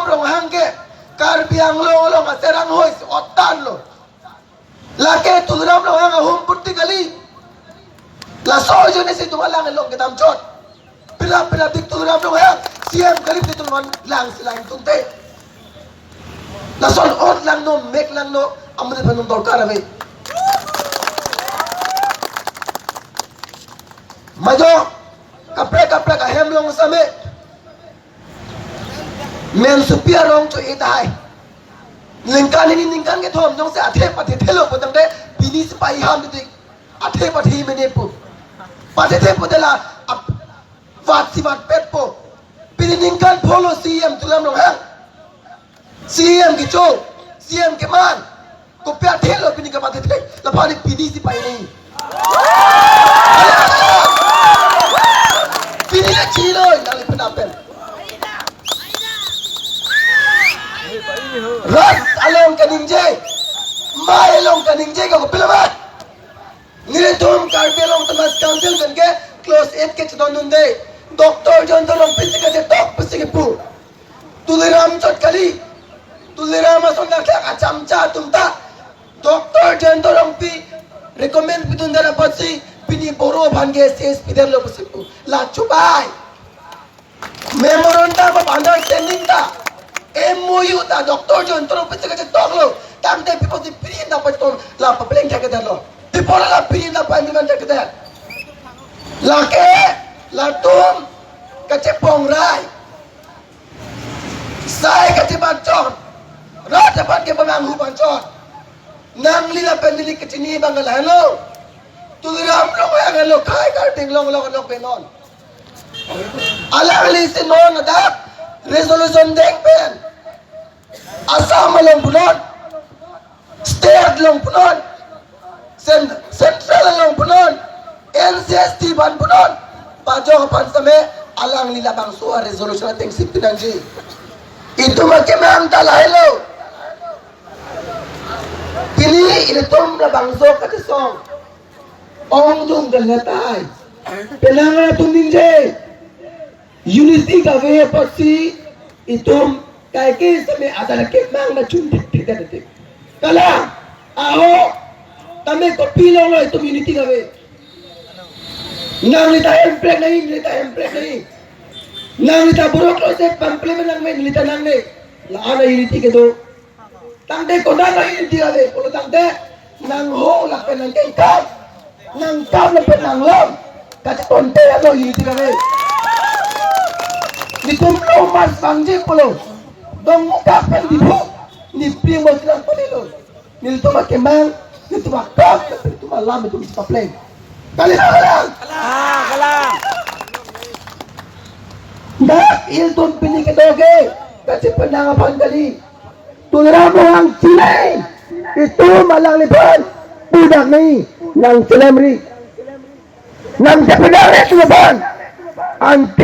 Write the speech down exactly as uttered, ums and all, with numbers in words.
Ronghang ke Karbi Anglong along aserang hoi si otan lo. Lake Tuliram Ronghang ahum putih kali. Laso ajoine si itum alang along kedam chot. Pila pila dik Tuliram Ronghang C M kali, itum non lang si lang tungte. Lason ot langno, mek langno, amonit aphan dorkar ave. Majo, kaprek kaprek ahem along same. Mensupi arong cho-e tahai. Ningkan hini ningkan kethom jongsi athe pathe thelo pu tangte, pini si pai ham titik. Athe pathe mene pu. Pathe the pu tela ap-, vat si vat pet po. Pini ningkan pholo C M Tuliram Ronghang. C M kecho, C M keman. Kopi athe lo pini kapathe the, laphan pini si pai ni. Pini le chilo, nangli penapen. Rat along kaningje, mai along kaningje ka kopi lamat. Nelitum Karbi Anglong Autonomous Council pen ke clause eight ke chedondunde. Doctor Jayanta Rongpi si kachetok pusi kepu. Tuliram chot kali. Tuliram ason dak kacham cha atum ta Doctor Jayanta Rongpi recommend pidun dara apotsi pini Boro aphan ke S C S T pidetlo pusi pu. La chubai. Memorandum of Understanding ta, M O U ta Doctor Jayanta Rongpi si kachetoklo. Tangte pi apotsi pini ta pachetom la papleng thekthedet lo. Pi apot la pini ta pa-implement thekthedet. Lake latum kachepongrai. Sai kachebanchon. Rat aphan ke bang hubang chon. Nangli lapen neli kachini abang lahelo. Tuliram Ronghang lo, khai karding long long long penon. Alangli si non adak resolution deng pen Assam along punon, state along punon, cen-, central along punon, N C S T ban punon, pajok aphan same alangli labangso a-resolution ateng si pinangji. Itum akemang ta lahelo. Pini ilitum labangso kachesong. Ongdung kalitai. Penang atum ningje. Unity kave apotsi itum kaike same adar kemang na chun thik thik thik. Kalang, aho, tame kopi longlo itum unity kave. Nangli ta hemprek nahi, neli ta hemprek nahi. Nangli ta borok lo se pample menang me, neli ta nangne. La-an a-unity kedo. Tangte konat unity ave pulo tangte, nangho lapen nangkengkam, nangkam lapen nanglong, kachetonte ado unity ave. Nelitum lo mas bangji pulo, dong muka pen dibu, ni pring mo sinang pali lo. Nelitum akemang, nelitum akam, nelitum alam, nelitum si papleng. Kali kalang. Kalang, kalang. Dak ilitum pini kedo ke, kachepenang aphan kali. Tuliram Ronghang chilai. Itum alangliphan pudak ni nangchelemri. Nangchepedakri itum aphan. Until